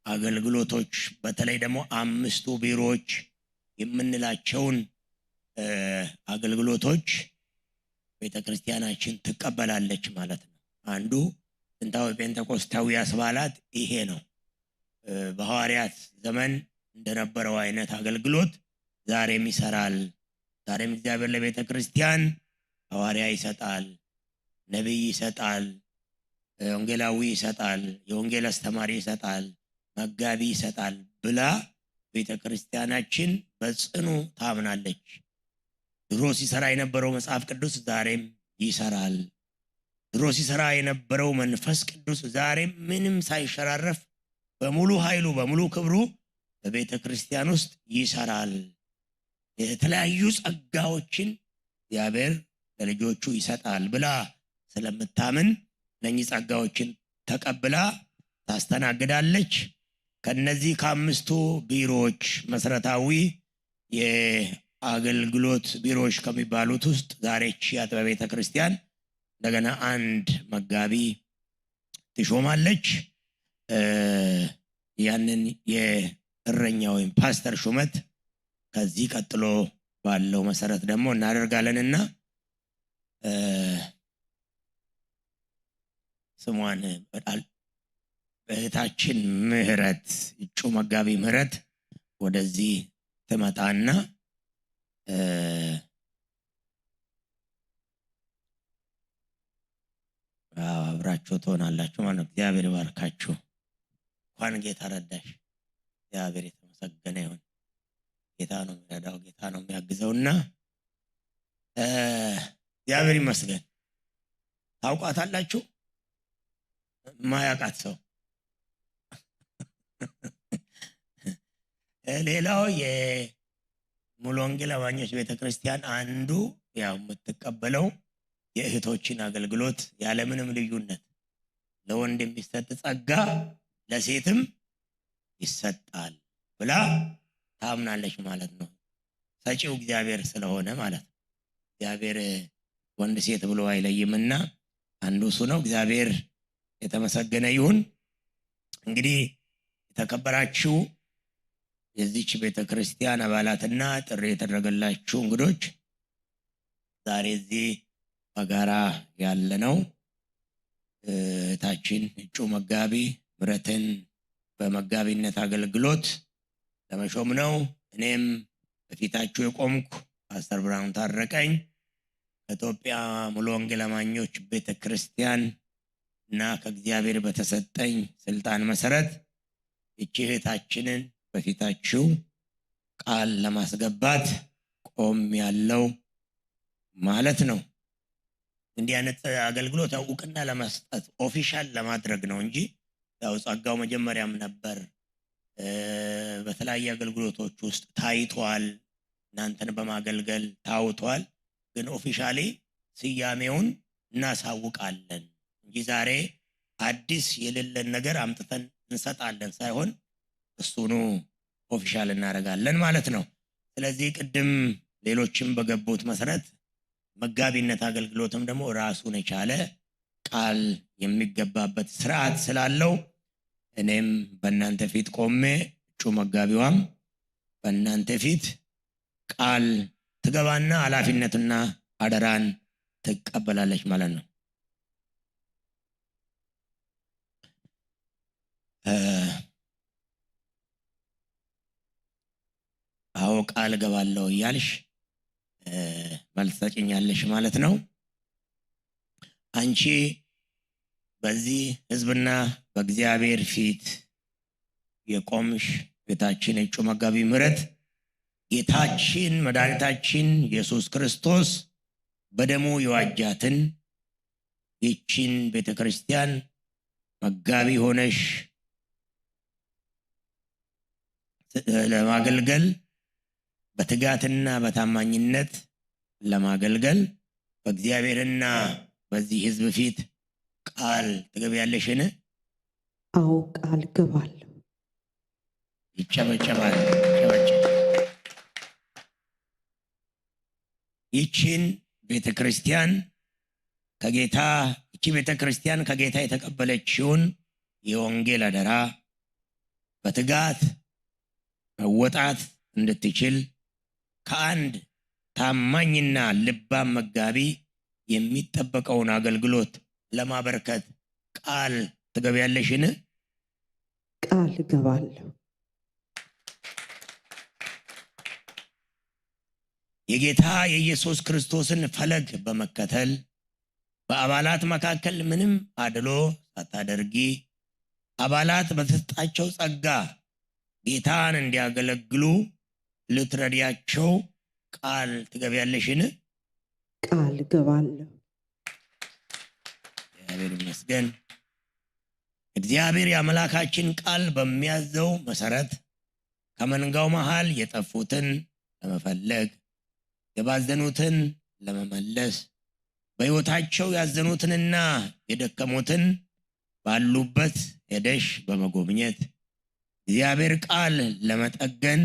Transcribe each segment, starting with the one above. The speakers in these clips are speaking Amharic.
አገልግሎቶች በተለይ ደግሞ 5ቱ ቢሮዎች የምንላቸውን አገልግሎቶች ቤተክርስቲያናችን ትቀበላለች ማለት ነው። አንዱ ጥንታዊ ጴንጤቆስታዊ አስባላት ይሄ ነው። በሐዋርያት ዘመን እንደነበረው አይነት አገልግሎት ዛሬም ይሰራል። ዛሬም እግዚአብሔር ለቤተክርስቲያን ሐዋርያ ይሰጣል፣ ነብይ ይሰጣል፣ ወንጌላዊ ይሰጣል፣ የወንጌል አስተማሪ ይሰጣል፣ መጋቢ ይሰጣል ብላ ቤተክርስቲያናችን በጽኑ ታምናለች። ድሮ ሲሰራ የነበረው መጽሐፍ ቅዱስ ዛሬም ይሰራል። ድሮ ሲሰራ የነበረው መንፈስ ቅዱስ ዛሬም ምንም ሳይሸራረፍ በሙሉ ኃይሉ በሙሉ ክብሩ በቤተክርስቲያን ውስጥ ይሰራል። የተለያዩ ጸጋዎችን እግዚአብሔር ለልጆቹ ይሰጣል ብላ ስለምታምን እነኚህ ጸጋዎችን ተቀብላ ታስተናግዳለች። ከነዚህ ከ5ቱ ቢሮዎች መሰረታዊ የአገልግሎት ቢሮዎች ከሚባሉት ውስጥ ዛሬ እቺ አጥቢያ ቤተክርስቲያን እንደገና አንድ መጋቢ ትሾማለች። ያንን የእረኛ ወይም ፓስተር ሹመት ከዚህ ቀጥሎ ባለው መሰረት ደግሞ እናደርጋለንና ስሟን እህታችን ምህረት እጩ መጋቢ ምህረት ወደዚህ ትመጣና አብራችሁ ትሆናላችሁ ማለት ነው። እግዚአብሔር ይባርካችሁ። እንኳን ጌታ ረዳሽ። እግዚአብሔር የተመሰገነ ይሁን። ጌታ ነው የሚረዳው፣ ጌታ ነው የሚያግዘውና እግዚአብሔር ይመስገን። ታውቋታላችሁ? ማያውቃት ሰው። ሌላው የሙሉ ወንጌል አማኞች ቤተክርስቲያን አንዱ ያው የምትቀበለው የእህቶችን አገልግሎት ያለምንም ልዩነት ለወንድ የሚሰጥ ጸጋ ለሴትም ይሰጣል ብላ ታምናለች ማለት ነው። ሰጪው እግዚአብሔር ስለሆነ ማለት ነው። እግዚአብሔር ወንድ ሴት ብሎ አይለይምና አንዱ እሱ ነው። እግዚአብሔር የተመሰገነ ይሁን። እንግዲህ የተከበራችሁ የዚች ቤተክርስቲያን አባላትና ጥሪ የተደረገላችሁ እንግዶች ዛሬ እዚህ በጋራ ያለነው እህታችን እጩ መጋቢ ምህረትን በመጋቢነት አገልግሎት ለመሾም ነው። እኔም በፊታችሁ የቆምኩ ፓስተር ብርሃኑ ታረቀኝ ከኢትዮጵያ ሙሉ ወንጌል አማኞች ቤተክርስቲያን እና ከእግዚአብሔር በተሰጠኝ ስልጣን መሰረት እቺ እህታችንን በፊታችሁ ቃል ለማስገባት ቆም ያለው ማለት ነው። እንዲህ አይነት አገልግሎት እውቅና ለመስጠት official ለማድረግ ነው እንጂ ያው ጸጋው መጀመሪያም ነበር፣ በተለያየ አገልግሎቶች ውስጥ ታይቷል፣ እናንተን በማገልገል ታውቷል። ግን officially ስያሜውን እናሳውቃለን እንጂ ዛሬ አዲስ የሌለን ነገር አምጥተን እንሰጣለን ሳይሆን እሱኑ official እናደርጋለን ማለት ነው። ስለዚህ ቅድም ሌሎችም በገቡት መሰረት መጋቢነት አገልግሎትም ደግሞ ራሱን የቻለ ቃል የሚገባበት ስርዓት ስላለው እኔም በእናንተ ፊት ቆሜ እጩ መጋቢዋም በእናንተ ፊት ቃል ትገባና ኃላፊነትና አደራን ትቀበላለች ማለት ነው። አዎ ቃል እገባለሁ እያልሽ መልስ ትሰጪኛለሽ ማለት ነው። አንቺ በዚህ ህዝብና በእግዚአብሔር ፊት የቆምሽ ጌታችን እጩ መጋቢ ምህረት ጌታችን መድኃኒታችን ኢየሱስ ክርስቶስ በደሙ የዋጃትን ይህችን ቤተክርስቲያን መጋቢ ሆነሽ ለማገልገል በትጋትና በታማኝነት ለማገልገል በእግዚአብሔርና በዚህ ህዝብ ፊት ቃል ትገቢያለሽን? አዎ ቃል እገባለሁ። ይጨበጨባል። ይጨበጨባል። ይህችን ቤተክርስቲያን ከጌታ ይህች ቤተክርስቲያን ከጌታ የተቀበለችውን የወንጌል አደራ በትጋት መወጣት እንድትችል ከአንድ ታማኝና ልባም መጋቢ የሚጠበቀውን አገልግሎት ለማበርከት ቃል ትገቢያለሽን? ቃል እገባለሁ። የጌታ የኢየሱስ ክርስቶስን ፈለግ በመከተል በአባላት መካከል ምንም አድሎ ሳታደርጊ አባላት በተሰጣቸው ጸጋ ጌታን እንዲያገለግሉ ልትረዲያቸው ቃል ትገቢያለሽን? ቃል እገባለሁ። እግዚአብሔር ይመስገን። እግዚአብሔር የአምላካችን ቃል በሚያዘው መሰረት ከመንጋው መሃል የጠፉትን ለመፈለግ፣ የባዘኑትን ለመመለስ፣ በሕይወታቸው ያዘኑትንና የደከሙትን ባሉበት ሄደሽ በመጎብኘት እግዚአብሔር ቃል ለመጠገን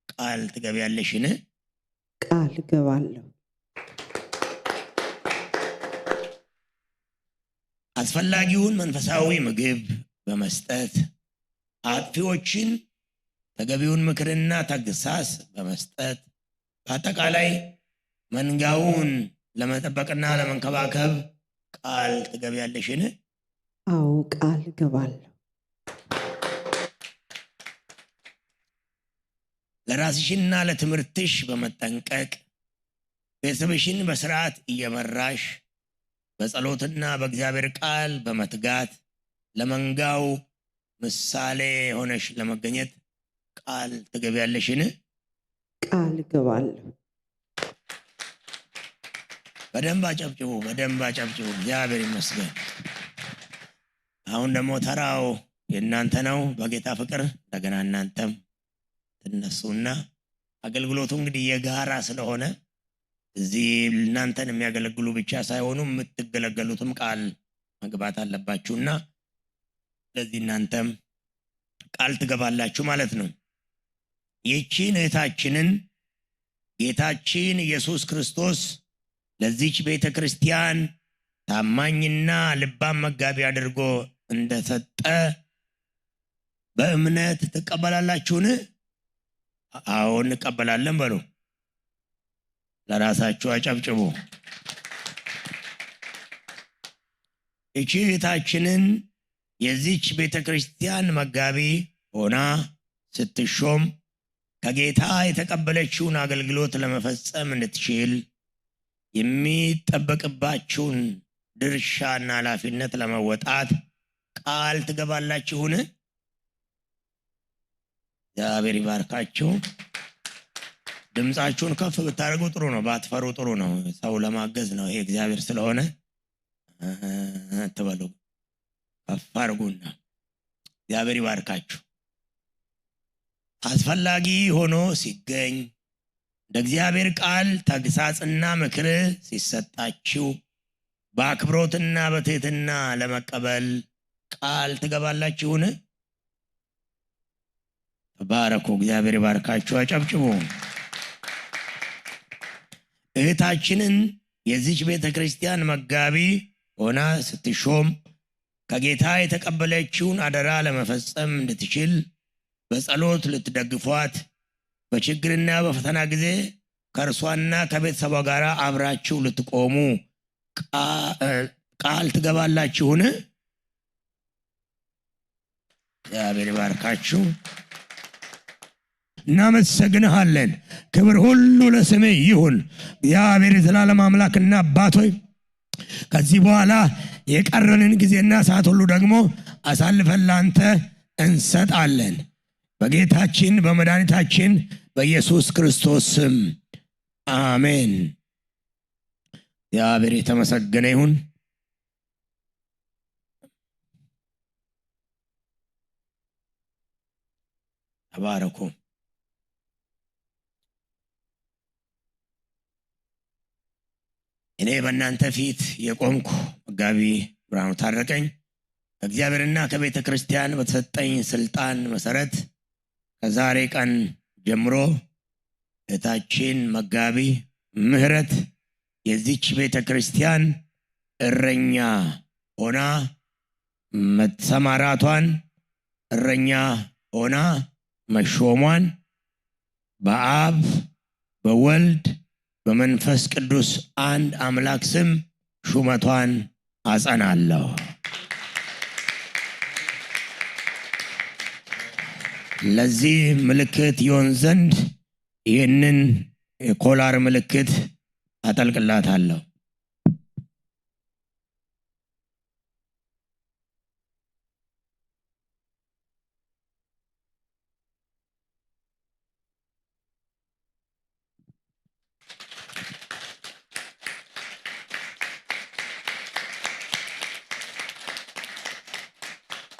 ቃል ትገቢያለሽን? ቃል እገባለሁ። አስፈላጊውን መንፈሳዊ ምግብ በመስጠት፣ አጥፊዎችን ተገቢውን ምክርና ተግሳስ በመስጠት፣ በአጠቃላይ መንጋውን ለመጠበቅና ለመንከባከብ ቃል ትገቢያለሽን? አዎ፣ ቃል እገባለሁ። ለራስሽና ለትምህርትሽ በመጠንቀቅ፣ ቤተሰብሽን በስርዓት እየመራሽ፣ በጸሎትና በእግዚአብሔር ቃል በመትጋት ለመንጋው ምሳሌ ሆነሽ ለመገኘት ቃል ትገቢያለሽን? ቃል እገባለሁ። በደንብ አጨብጭቡ፣ በደንብ አጨብጭቡ። እግዚአብሔር ይመስገን። አሁን ደግሞ ተራው የእናንተ ነው። በጌታ ፍቅር እንደገና እናንተም ትነሱና አገልግሎቱ እንግዲህ የጋራ ስለሆነ እዚህ እናንተን የሚያገለግሉ ብቻ ሳይሆኑ የምትገለገሉትም ቃል መግባት አለባችሁና ለዚህ እናንተም ቃል ትገባላችሁ ማለት ነው። ይህቺን እህታችንን ጌታችን ኢየሱስ ክርስቶስ ለዚች ቤተ ክርስቲያን ታማኝና ልባም መጋቢ አድርጎ እንደሰጠ በእምነት ትቀበላላችሁን? አዎ እንቀበላለን በሉ። ለራሳችሁ አጨብጭቡ። ይህቺ እህታችንን የዚች ቤተ ክርስቲያን መጋቢ ሆና ስትሾም ከጌታ የተቀበለችውን አገልግሎት ለመፈጸም እንድትችል የሚጠበቅባችሁን ድርሻና ኃላፊነት ለመወጣት ቃል ትገባላችሁን? እግዚአብሔር ይባርካችሁ። ድምፃችሁን ከፍ ብታደርጉ ጥሩ ነው። ባትፈሩ ጥሩ ነው። ሰው ለማገዝ ነው። ይሄ እግዚአብሔር ስለሆነ ትበሉ፣ ከፍ አድርጉና እግዚአብሔር ይባርካችሁ። አስፈላጊ ሆኖ ሲገኝ እንደ እግዚአብሔር ቃል ተግሳጽና ምክር ሲሰጣችሁ በአክብሮትና በትህትና ለመቀበል ቃል ትገባላችሁን? ተባረኩ። እግዚአብሔር ይባርካችሁ። አጨብጭቡ። እህታችንን የዚች ቤተ ክርስቲያን መጋቢ ሆና ስትሾም ከጌታ የተቀበለችውን አደራ ለመፈጸም እንድትችል በጸሎት ልትደግፏት፣ በችግርና በፈተና ጊዜ ከእርሷና ከቤተሰቧ ጋር አብራችሁ ልትቆሙ ቃል ትገባላችሁን? እግዚአብሔር ይባርካችሁ። እናመሰግንሃለን። ክብር ሁሉ ለስምህ ይሁን። እግዚአብሔር የዘላለም አምላክና አባት ሆይ፣ ከዚህ በኋላ የቀረንን ጊዜና ሰዓት ሁሉ ደግሞ አሳልፈን ላንተ እንሰጣለን። በጌታችን በመድኃኒታችን በኢየሱስ ክርስቶስ ስም አሜን። እግዚአብሔር የተመሰገነ ይሁን። ተባረኩ። እኔ በእናንተ ፊት የቆምኩ መጋቢ ብርሃኑ ታረቀኝ ከእግዚአብሔርና ከቤተ ክርስቲያን በተሰጠኝ ስልጣን መሰረት ከዛሬ ቀን ጀምሮ እህታችን መጋቢ ምህረት የዚች ቤተ ክርስቲያን እረኛ ሆና መሰማራቷን፣ እረኛ ሆና መሾሟን በአብ በወልድ በመንፈስ ቅዱስ አንድ አምላክ ስም ሹመቷን አጸናለሁ። ለዚህ ምልክት ይሆን ዘንድ ይህንን የኮላር ምልክት አጠልቅላታለሁ።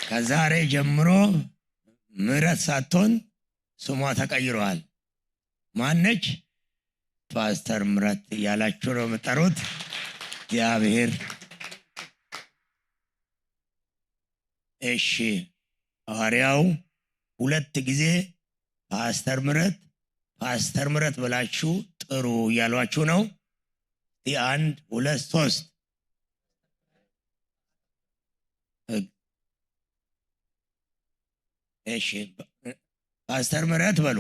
ከዛሬ ጀምሮ ምህረት ሳትሆን ስሟ ተቀይሯል። ማነች? ፓስተር ምህረት እያላችሁ ነው የምጠሩት። እግዚአብሔር እሺ፣ ሐዋርያው 2 ጊዜ ፓስተር ምህረት ፓስተር ምህረት ብላችሁ ጥሩ እያሏችሁ ነው። እስቲ 1 2 3። እሺ፣ ፓስተር ምህረት በሉ።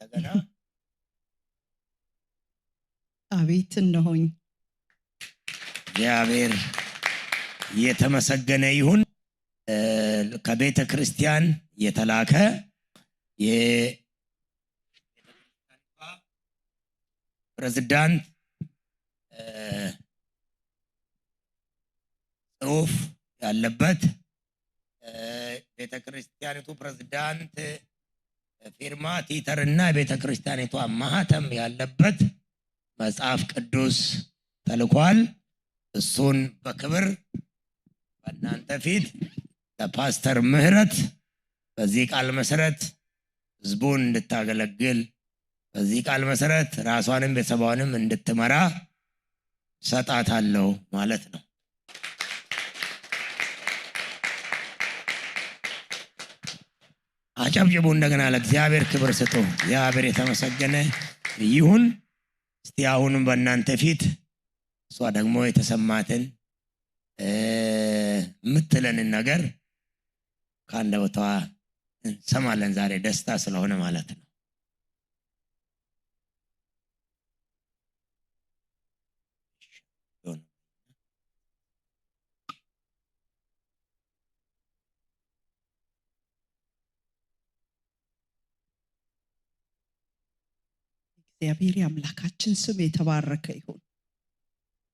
እንደገና። አቤት እነሆኝ። እግዚአብሔር የተመሰገነ ይሁን። ከቤተ ክርስቲያን የተላከ የፕሬዝዳንት ጽሑፍ ያለበት ቤተ ክርስቲያኒቱ ፕሬዝዳንት ፊርማ ቲተርና ቤተ ክርስቲያኒቷ ማህተም ያለበት መጽሐፍ ቅዱስ ተልኳል። እሱን በክብር በእናንተ ፊት ለፓስተር ምህረት በዚህ ቃል መሰረት ህዝቡን እንድታገለግል በዚህ ቃል መሰረት ራሷንም ቤተሰቧንም እንድትመራ ሰጣታለሁ ማለት ነው። አጨብጭቡ። እንደገና ለእግዚአብሔር ክብር ስጡ። እግዚአብሔር የተመሰገነ ይሁን። እስቲ አሁንም በእናንተ ፊት እሷ ደግሞ የተሰማትን የምትለንን ነገር ከአንደበቷ እንሰማለን። ዛሬ ደስታ ስለሆነ ማለት ነው። እግዚአብሔር የአምላካችን ስም የተባረከ ይሁን።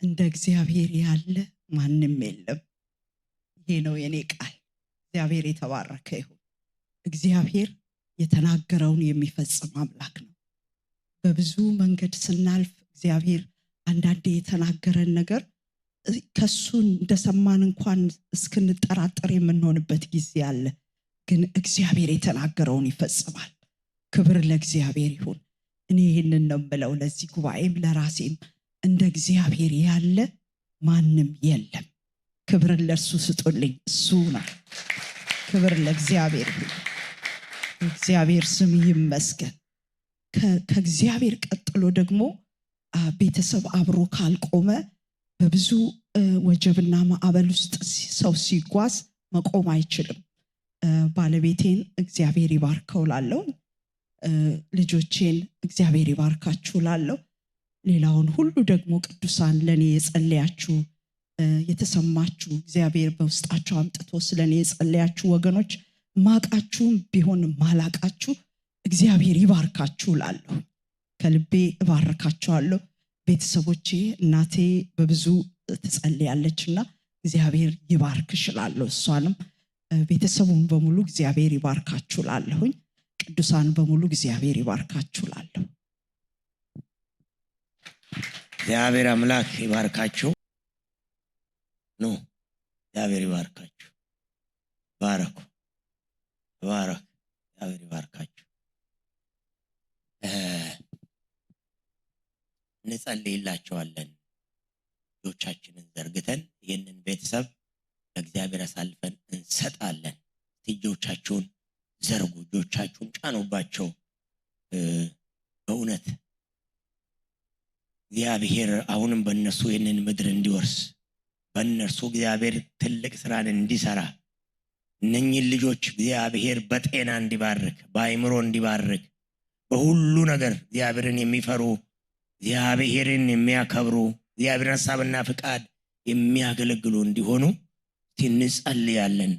እንደ እግዚአብሔር ያለ ማንም የለም። ይሄ ነው የኔ ቃል። እግዚአብሔር የተባረከ ይሁን። እግዚአብሔር የተናገረውን የሚፈጽም አምላክ ነው። በብዙ መንገድ ስናልፍ እግዚአብሔር አንዳንዴ የተናገረን ነገር ከሱ እንደሰማን እንኳን እስክንጠራጠር የምንሆንበት ጊዜ አለ። ግን እግዚአብሔር የተናገረውን ይፈጽማል። ክብር ለእግዚአብሔር ይሁን። እኔ ይህንን ነው የምለው ለዚህ ጉባኤም ለራሴም፣ እንደ እግዚአብሔር ያለ ማንም የለም። ክብርን ለእርሱ ስጡልኝ፣ እሱ ነው። ክብር ለእግዚአብሔር ይሁን። እግዚአብሔር ስም ይመስገን። ከእግዚአብሔር ቀጥሎ ደግሞ ቤተሰብ አብሮ ካልቆመ በብዙ ወጀብና ማዕበል ውስጥ ሰው ሲጓዝ መቆም አይችልም። ባለቤቴን እግዚአብሔር ይባርከው እላለሁ። ልጆቼን እግዚአብሔር ይባርካችሁ እላለሁ። ሌላውን ሁሉ ደግሞ ቅዱሳን ለኔ የጸለያችሁ የተሰማችሁ እግዚአብሔር በውስጣችሁ አምጥቶ ስለኔ የጸለያችሁ ወገኖች ማቃችሁም ቢሆን ማላቃችሁ እግዚአብሔር ይባርካችሁ እላለሁ። ከልቤ እባርካችኋለሁ። ቤተሰቦቼ እናቴ በብዙ ትጸልያለችና እግዚአብሔር ይባርክሽ እላለሁ። እሷንም ቤተሰቡን በሙሉ እግዚአብሔር ይባርካችሁ እላለሁኝ። ቅዱሳን በሙሉ እግዚአብሔር ይባርካችሁ እላለሁ። እግዚአብሔር አምላክ ይባርካችሁ። ኑ እግዚአብሔር ይባርካችሁ። ባረኩ። ባረክ። እግዚአብሔር ይባርካችሁ። እንጸልይላቸዋለን። እጆቻችንን ዘርግተን ይህንን ቤተሰብ ለእግዚአብሔር አሳልፈን እንሰጣለን። እጆቻችሁን ዘርጉ፣ እጆቻችሁን ጫኑባቸው። በእውነት እግዚአብሔር አሁንም በእነርሱ ይህንን ምድር እንዲወርስ በእነርሱ እግዚአብሔር ትልቅ ስራን እንዲሰራ እነኚህን ልጆች እግዚአብሔር በጤና እንዲባርክ፣ በአእምሮ እንዲባርክ፣ በሁሉ ነገር እግዚአብሔርን የሚፈሩ፣ እግዚአብሔርን የሚያከብሩ፣ እግዚአብሔርን ሐሳብና ፍቃድ የሚያገለግሉ እንዲሆኑ እንጸልያለን።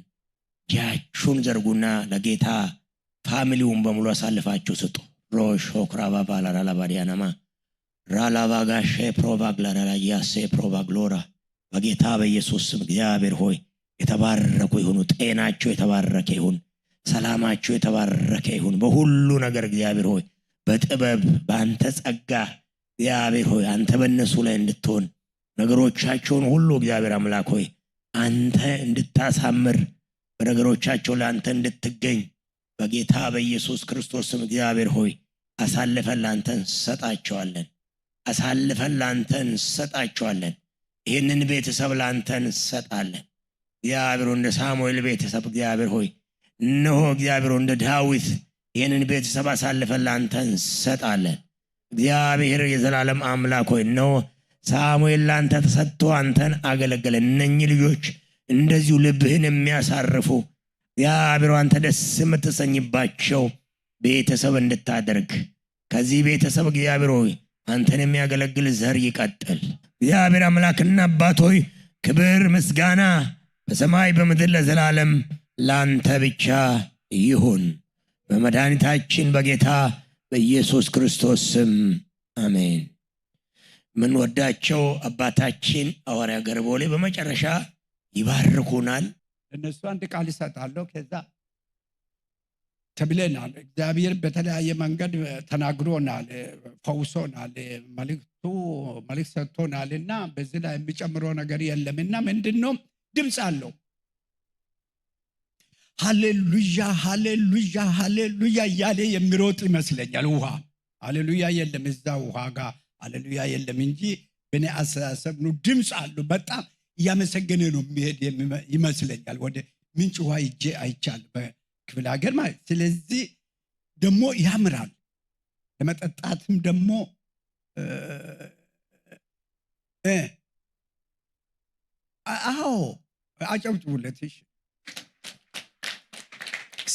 እጃችሁን ዘርጉና ለጌታ family ውን በሙሉ አሳልፋችሁ ስጡ። ሮሾክራባባላራላባዲያናማ ራላባጋሼ ፕሮቫግላራላያሴ ፕሮቫግሎራ። በጌታ በኢየሱስ ስም እግዚአብሔር ሆይ የተባረኩ ይሁኑ። ጤናቸው የተባረከ ይሁን። ሰላማቸው የተባረከ ይሁን። በሁሉ ነገር እግዚአብሔር ሆይ በጥበብ በአንተ ጸጋ እግዚአብሔር ሆይ አንተ በእነሱ ላይ እንድትሆን፣ ነገሮቻቸውን ሁሉ እግዚአብሔር አምላክ ሆይ አንተ እንድታሳምር፣ በነገሮቻቸው ላይ አንተ እንድትገኝ በጌታ በኢየሱስ ክርስቶስ ስም እግዚአብሔር ሆይ አሳልፈን ለአንተ እንሰጣቸዋለን። አሳልፈን ለአንተ እንሰጣቸዋለን። ይህንን ቤተሰብ ለአንተ እንሰጣለን። እግዚአብሔር እንደ ሳሙኤል ቤተሰብ፣ እግዚአብሔር ሆይ እነሆ እግዚአብሔር እንደ ዳዊት ይህንን ቤተሰብ አሳልፈን ለአንተ እንሰጣለን። እግዚአብሔር የዘላለም አምላክ ሆይ እነሆ ሳሙኤል ለአንተ ተሰጥቶ አንተን አገለገለ። እነኚህ ልጆች እንደዚሁ ልብህን የሚያሳርፉ፣ እግዚአብሔር አንተ ደስ የምትሰኝባቸው ቤተሰብ እንድታደርግ፣ ከዚህ ቤተሰብ እግዚአብሔር ሆይ አንተን የሚያገለግል ዘር ይቀጥል። እግዚአብሔር አምላክና አባት ሆይ ክብር ምስጋና በሰማይ በምድር ለዘላለም ለአንተ ብቻ ይሁን። በመድኃኒታችን በጌታ በኢየሱስ ክርስቶስ ስም አሜን። የምንወዳቸው አባታችን ሐዋርያ ገርቦሌ በመጨረሻ ይባርኩናል። እነሱ አንድ ቃል ይሰጣለሁ። ከዛ ተብለናል። እግዚአብሔር በተለያየ መንገድ ተናግሮናል፣ ፈውሶናል፣ መልእክት ሰጥቶናል እና በዚህ ላይ የሚጨምረው ነገር የለም እና ምንድን ነው ድምፅ አለው። ሃሌሉያ ሃሌሉያ ሃሌሉያ እያለ የሚሮጥ ይመስለኛል። ውሃ ሃሌሉያ የለም፣ እዛ ውሃ ጋር ሃሌሉያ የለም እንጂ በእኔ አስተሳሰብ ነው። ድምፅ አለው። በጣም እያመሰገነ ነው የሚሄድ ይመስለኛል። ወደ ምንጭ ውሃ ሂጄ አይቻል በክፍለ ሀገር ማለት። ስለዚህ ደግሞ ያምራል ለመጠጣትም ደግሞ። አዎ አጨብጭቡለት። እሺ።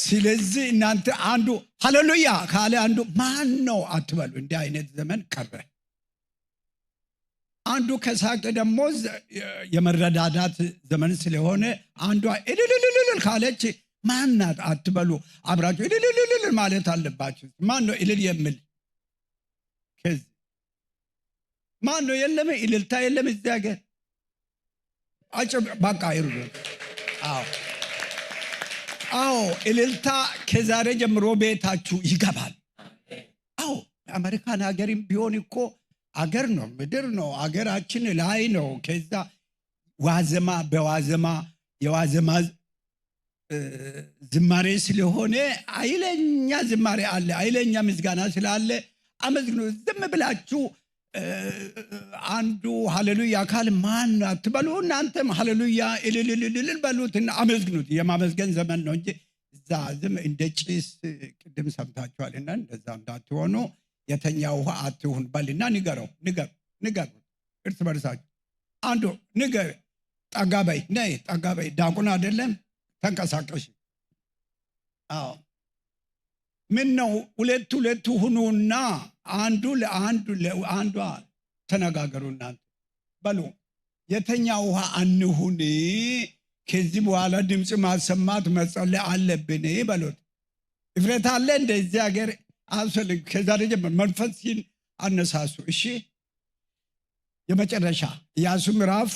ስለዚህ እናንተ አንዱ ሃሌሉያ ካለ አንዱ ማን ነው አትበሉ። እንዲህ አይነት ዘመን ቀረ። አንዱ ከሳቀ ደግሞ የመረዳዳት ዘመን ስለሆነ አንዷ እልልልልል ካለች ማናት አትበሉ። አብራችሁ እልልልልል ማለት አለባችሁ። ማን ነው እልል የሚል? ከዚህ ማን ነው? የለም፣ እልልታ የለም እዚህ ሀገር። በቃ ይርዱ። አዎ፣ እልልታ ከዛሬ ጀምሮ ቤታችሁ ይገባል። አዎ፣ አሜሪካን ሀገርም ቢሆን እኮ አገር ነው፣ ምድር ነው፣ አገራችን ላይ ነው። ከዛ ዋዘማ በዋዘማ የዋዘማ ዝማሬ ስለሆነ ኃይለኛ ዝማሬ አለ፣ ኃይለኛ ምስጋና ስላለ አመስግኑ። ዝም ብላችሁ አንዱ ሃሌሉያ ካል ማን አትበሉ። እናንተም ሃሌሉያ እልልልልል በሉትና አመስግኑት። የማመስገን ዘመን ነው እንጂ እዛ ዝም እንደ ጭስ ቅድም ሰምታችኋልና እንደዛ እንዳትሆኑ። የተኛ ውሃ አትሁን በልና ንገረው፣ ንገር፣ ንገሩ እርስ በርሳችሁ። አንዱ ንገር፣ ጠጋ በይ፣ ነይ ጠጋ በይ። ዳቁን አይደለም ተንቀሳቀሽ። አዎ፣ ምን ነው ሁለት ሁለት ሁኑና አንዱ ለአንዱ ለአንዷ ተነጋገሩ። እናንተ በሉ የተኛ ውሃ አንሁን፣ ከዚህ በኋላ ድምፅ ማሰማት መጸለይ አለብን በሉት። እፍረት አለ እንደዚህ ሀገር አያስፈልግም። ከዛሬ ጀምሮ መንፈስን አነሳሱ። እሺ፣ የመጨረሻ ኢያሱ ምዕራፍ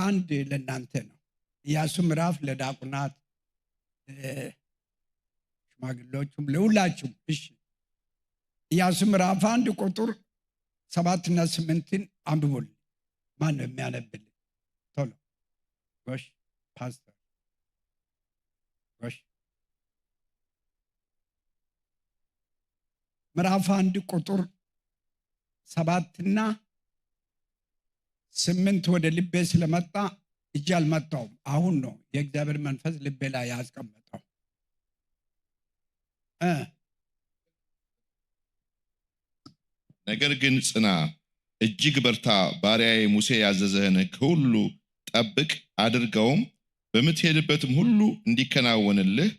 1 ለእናንተ ነው። ኢያሱ ምዕራፍ ለዲያቆናት፣ ሽማግሌዎቹም ለሁላችሁም። እሺ፣ ኢያሱ ምዕራፍ 1 ቁጥር 7ና 8ን አንብቡልን። ማን ነው የሚያነብልን? ቶሎ ጎሽ ፓስተር ጎሽ። ምዕራፍ 1 ቁጥር 7ና 8 ወደ ልቤ ስለመጣ እጅ አልመጣውም። አሁን ነው የእግዚአብሔር መንፈስ ልቤ ላይ ያስቀመጠው። ነገር ግን ጽና፣ እጅግ በርታ፣ ባሪያዬ ሙሴ ያዘዘህን ሕግ ሁሉ ጠብቅ አድርገውም። በምትሄድበትም ሁሉ እንዲከናወንልህ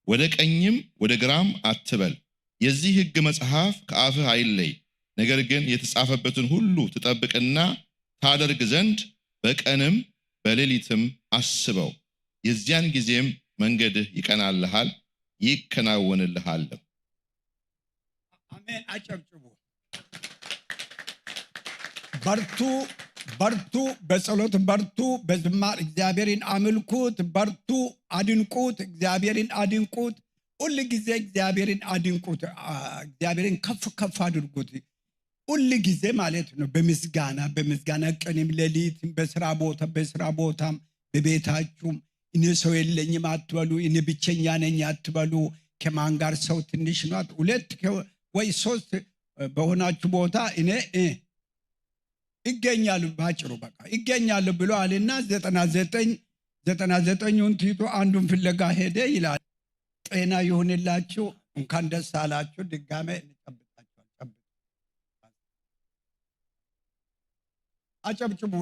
ወደ ቀኝም ወደ ግራም አትበል። የዚህ ሕግ መጽሐፍ ከአፍህ አይለይ፣ ነገር ግን የተጻፈበትን ሁሉ ትጠብቅና ታደርግ ዘንድ በቀንም በሌሊትም አስበው። የዚያን ጊዜም መንገድህ ይቀናልሃል ይከናወንልሃልም። አሜን። አጨብጭቡ። በርቱ፣ በርቱ፣ በጸሎት በርቱ፣ በዝማሬ እግዚአብሔርን አምልኩት። በርቱ፣ አድንቁት፣ እግዚአብሔርን አድንቁት። ሁል ጊዜ እግዚአብሔርን አድንቁት። እግዚአብሔርን ከፍ ከፍ አድርጉት። ሁል ጊዜ ማለት ነው። በምስጋና፣ በምስጋና ቀንም ሌሊትም፣ በስራ ቦታ፣ በስራ ቦታም በቤታችሁም እኔ ሰው የለኝም አትበሉ። እኔ ብቸኛ ነኝ አትበሉ። ከማን ጋር ሰው ትንሽ ናት። ሁለት ወይ ሶስት በሆናችሁ ቦታ እኔ ይገኛሉ። ባጭሩ በቃ ይገኛሉ ብሎ አለና 99 99ኙን ትቶ አንዱን ፍለጋ ሄደ ይላል። ጤና ይሁንላችሁ። እንኳን ደስ አላችሁ። ድጋሜ እንጨብጣችኋል። አጨብጭቡ።